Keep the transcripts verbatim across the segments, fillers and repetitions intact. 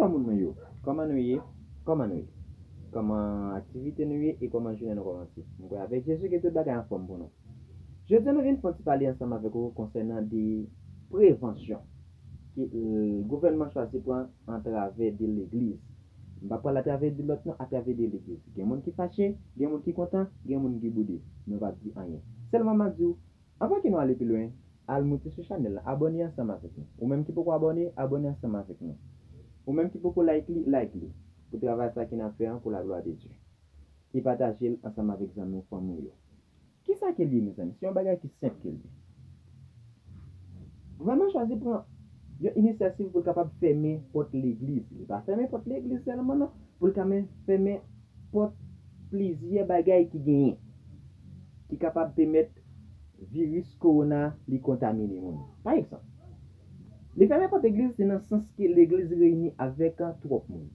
Bonswa moun mwen yo. Kòman nou ye? Kòman nou ye? Kòman aktivite nou ye e kòman jounen nou kòmanse? M kwè avèk Jezi ke tout bagay anfòm pou nou. Jodi a nou vin fè yon ti pale ansanm avèk ou konsènan de prevansyon ke, eh, gouvènman chwazi pran atravè de legliz. M pa pral atravè de lòt non, atravè de legliz. Gen moun ki fache, gen moun ki kontan, gen moun ki boude. Nou p ap di anyen. Sèlman m ap di w, anvan ke nou ale pi lwen, al moute sou chanèl la, abòne ansanm avèk nou. Ou menm ki poko abòne, abòne ansanm avèk nou. Ou menm ki poko like li, like li. Pou travay sa ke n ap fè an pou laglwa de Dye. E pataje l ansanm avèk zanmi w, fanmi w yo. Kisa ke l ye, mezanmi? Se yon bagay ki senp ke l ye. Gouvènman chwazi pran yon inisyativ pou l kapab fèmen pòt legliz. Li pa fèmen pòt legliz sèlman non, pou l ka men fèmen pòt plizyè bagay ki genyen, ki kapab pèmèt viris kowona li kontamine moun. Pa egzanp, li fèmen pòt legliz se nan sans ke legliz reyini avèk twòp moun.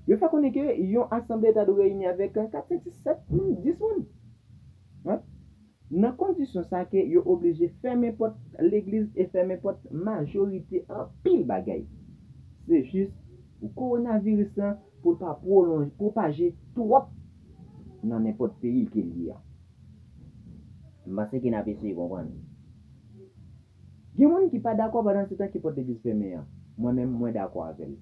Yo fè konnen ke yon asanble ta dwe reyini avèk kat, senk, sis, sèt moun, dis moun. Wi. Nan kondisyon sa ke yo oblije fèmen pòt legliz e fèmen pòt majorite anpil bagay. Se jis pou kowonaviris lan pou l pa pwolonje, pwopaje twòp nan nenpòt peyi ke l ye a. M panse ke n ap eseye konprann. Gen moun ki pa dakò pandan se tan ke pòt legliz fèmen an. Mwen menm, mwen dakò avè l.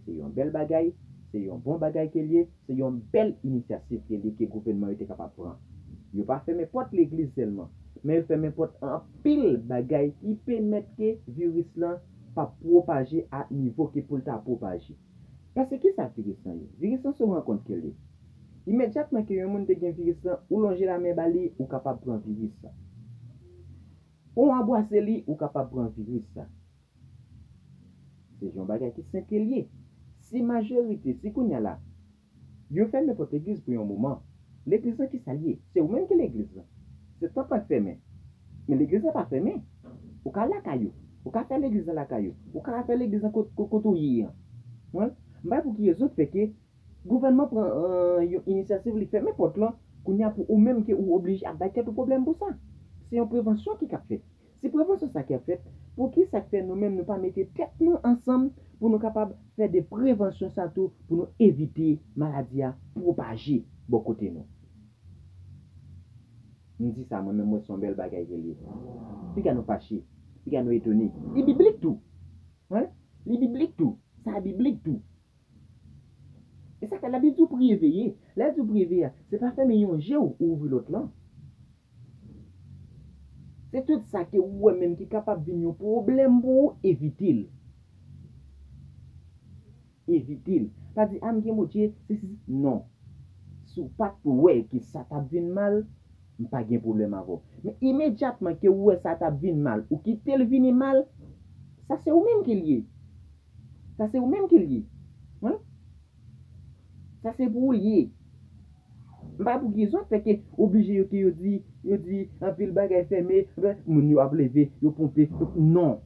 Se yon bèl bagay, se yon bon bagay ke l ye, se yon bèl inisyativ ke l ye ke gouvènman yo te kapab pran. Yo pa fèmen pòt legliz sèlman, men yo fèmen pòt anpil bagay ki pèmèt ke viris lan pa pwopaje a nivo ke pou l ta pwopaje. Paske kisa viris lan ye? Viris lan se yon rankont ke l ye. Imedyatman ke yon moun te gen viris lan, ou lonje lamen ba li, ou kapab pran viris lan. Ou anbrase li, ou kapab pran viris sa. Se yon bagay ki senp ke l ye. Si majorite, si kounye a la, yo fèmen pòt legliz pou yon moman, legliz lan kisa l ye? Se ou menm ki legliz lan. Se tanp lan k fèmen. Men legliz lan pa fèmen. Ou ka lakay ou. Ou ka fè legliz lan lakay ou. Ou ka fè legliz lan kot, kot, kot ou ye an. Wi. M pa wè pou ki rezon k fè ke gouvènman pran, eh, yon inisyativ, li fèmen pòt lan, kounye a pou ou menm ke ou oblije ap bay tèt ou pwoblèm pou sa. Se yon prevansyon ki k ap fèt. Si prevansyon sa ki ap fèt, poukisa k fè nou menm nou pa mete tèt nou ansanm pou nou kapab fè de prevansyon sa tou pou nou evite maladi a pwopaje bò kote nou? M di sa, mwen menm, mwen, se yon bèl bagay ke l ye. Piga nou fache, piga nou etone. Li biblik tou. Wi, li biblik tou. Sa biblik tou. E sa fè Labib di w priye veye. Lè l di w priye veye a, se pa fèmen yon je w, ou ouvri lòt lan. Se tout sa ke ou wè menm ki kapab vin yon pwoblèm pou ou, evite l. Evite l. Pa di, "A, m gen Bondye, si, si, si." Non. Si w pa t wè ke sa t ap vin mal, m pa gen pwoblèm avè w. Men imedyatman ke ou wè sa t ap vin mal, ou kite l vini mal, sa se ou menm ki l ye. Sa se ou menm ki l ye. Wi. Sa se pou ou l ye. M pa pou ki rezon fè ke oblije yo ke yo di, yo di anpil bagay fèmen, moun yo ap leve, yo ponpe. Non.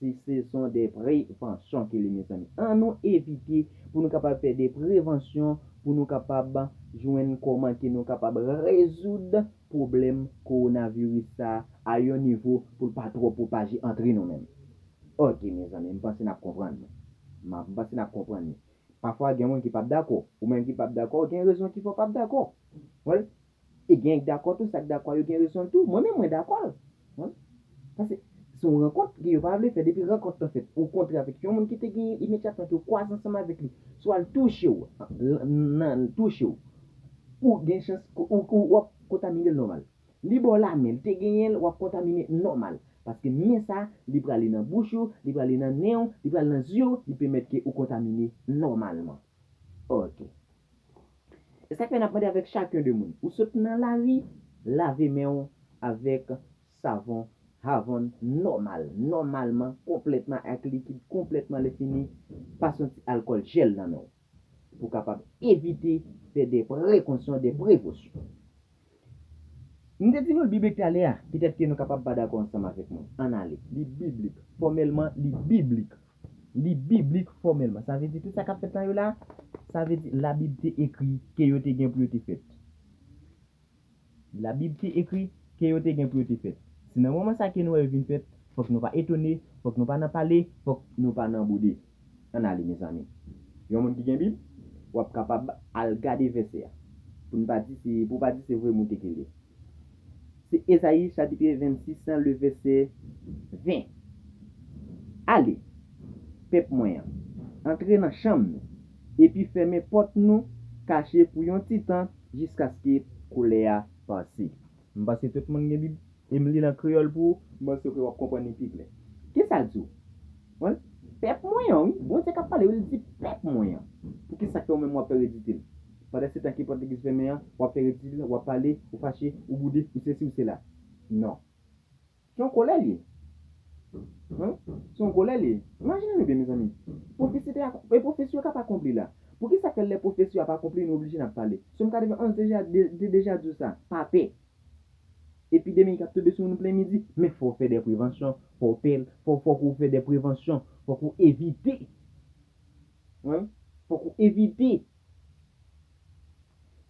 Se sezon de prevansyon ke li, mezanmi. Ann nou evite pou nou kapab fè de prevansyon, pou nou kapab jwenn kòman ke nou kapab rezoud pwoblèm kowonaviris sa a yon nivo pou l pa twò pwopaje antre nou menm. Ok, mezanmi, m panse n ap konprann. M ap, m panse n ap konprann. Pafwa, gen moun ki p ap dakò. Ou menm ki p ap dakò, gen rezon ki fè w p ap dakò. Wi. E gen k dakò tou, sa k dakò a yo gen rezon l tou. Mwen menm, mwen dakò l. Wi. Paske se yon rankont ke yo pa vle fè. Depi rankont lan fèt, ou kontre avèk yon moun ki te genyen, imedyatman ke w kwaze ansanm avèk li, swa l touche w, nan, nan touche w, ou gen chans, ou, ou, w ap kontamine l nòmal. Li ba w lamen, li te genyen l, w ap kontamine nòmal. Paske men sa, li prale nan bouch ou, li prale nan nen w, li prale nan zye w, li pèmèt ke ou kontamine nòmalman. Ok. E sa k fè n ap mande avèk chak yon de moun. Ou sot nan lari, lave men w avèk savon, savon nòmal, nòmalman, konplètman, ak likid konplètman, lè fini, pase yon ti alkòl jèl nan men w. Pou kapab evite fè de prekosyon, de prevosyon. M te di nou l biblik talè a, petèt ke nou kapab pa dakò ansanm avèk mwen. Ann ale. Li biblik. Fòmèlman, li biblik. Li biblik fòmèlman. Sa vle di tout sa k ap fèt nan yo la, sa vle di Labib te ekri ke yo te gen pou yo te fèt. Labib te ekri ke yo te gen pou yo te fèt. Si nan moman sa ke nou wè yo vin fèt, fòk nou pa etone, fòk nou pa nan pale, fòk nou pa nan boude. Ann ale, mezanmi. Yon moun ki gen Bib, w ap kapab al gade vèsè a. Pou n pa di se, pou w pa di se vre moute ke l ye. Se Ezayi chapit vennsis, le vèsè ven. Ale, pèp mwen an, antre nan chanm nou, epi fèmen pòt nou kache pou yon ti tan jiskaske kolè a pase. M panse tout moun gen Bib e m li l an kreyòl pou ou, m panse ke w ap konprann li pi klè. Kisa l di w? Wi, pèp mwen an, wi. Bondye k ap pale, wi, li di pèp mwen an. Poukisa k fè ou menm w ap fè redidi l? Pandan se tan ke pòt legliz fèmen an, w ap fè redidi l, w ap pale, ou fache, ou boude, ou sesi, ou sela. Non. Se yon kolè l ye. Wi, se yon kolè l ye. Imajine nou byen, mezanmi. Pwofesi te ak-, e pwofesi yo k ap akonpli la. Poukisa fè lè pwofesi yo ap akonpli, nou oblije n ap pale? Sòm katrevenn onz deja, de, de, deja di w sa. Pa pè. Epidemi k ap tonbe sou nou plen midi, men fò w fè de prevansyon, fò w pè, fò, fòk ou fè de prevansyon, fòk ou evite. Wi, fòk ou evite.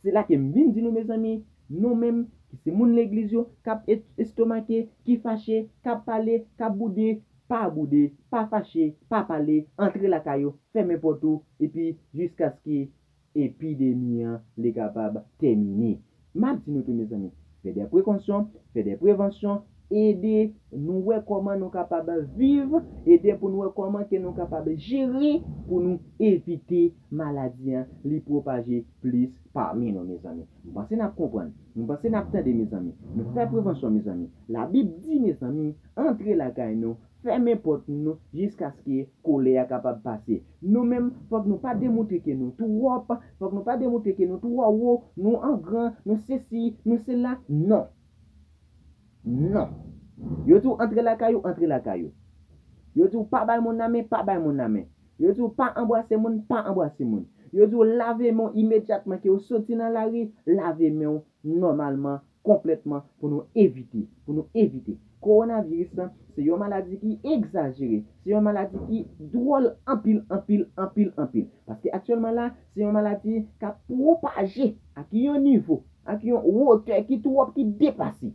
Se la ke m vin di nou, mezanmi, nou menm ki se moun legliz yo, k ap es-, estomake, ki fache, k ap pale, k ap boude, pa boude, pa fache, pa pale, antre lakay ou, fèmen pòt ou, epi jiskaske epidemi an li kapab tèmine. M ap di nou tou, mezanmi, fè de prekosyon, fè de prevansyon, ede nou wè kòman nou kapab viv, ede pou nou wè kòman ke nou kapab jere pou nou evite maladi an li pwopaje plis pami nou, mezanmi. M panse n ap konprann. M panse n ap tande, mezanmi. Nou fè prevansyon, mezanmi. Labib di, mezanmi, antre lakay nou, fèmen pòt nou jiskaske kolè a kapab pase. Nou menm, fòk nou pa demontre ke nou twòp, fòk nou pa demontre ke nou twò wo, nou an gran, nou sesi, nou sela. Non. Non. Yo di w antre lakay ou, antre lakay ou. Yo di w pa bay moun nan men, pa bay moun nan men. Yo di w pa anbrase moun, pa anbrase moun. Yo di w lave men w imedyatman ke w soti nan lari, lave men w nòmalman, konplètman, pou nou evite, pou nou evite. Kowonaviris lan, se yon maladi ki egzajere, se yon maladi ki dwòl anpil, anpil, anpil, anpil. Paske aktyèlman la, se yon maladi k ap pwopaje ak yon nivo, ak yon wotè ki twòp, ki depase.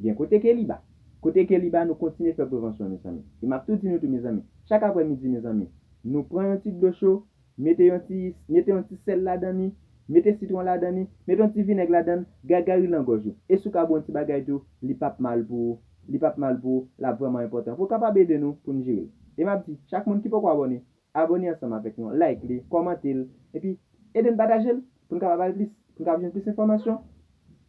Gen kote ke li ba. Kote ke li ba, nou kontinye fè prevansyon, mezanmi. E m ap tou di nou tou, mezanmi, chak aprèmidi, mezanmi, nou pran yon ti dlo cho, mete yon ti, mete yon ti sèl ladan li, mete sitwon ladan li, mete yon ti vinèg ladan l, gagari l nan gòj ou. E si w ka bwè yon ti bagay tou, li p ap mal pou ou, li p ap mal pou ou, l ap vrèman enpòtan. Pou l kapab ede nou pou n jere l. E m ap di, chak moun ki poko abòne, abòne ansanm avèk nou, like li, kòmante l, epi ede n pataje l, pou n kapab al plis, pou n kapab jwenn plis enfòmasyon,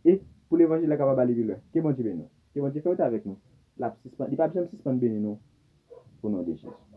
e pou levanjil la kapab ale pi lwen. Ke Bondye beni w. Ke Bondye fè wout avèk nou. L ap sispann, li p ap janm sispann beni nou. O non de Jezi.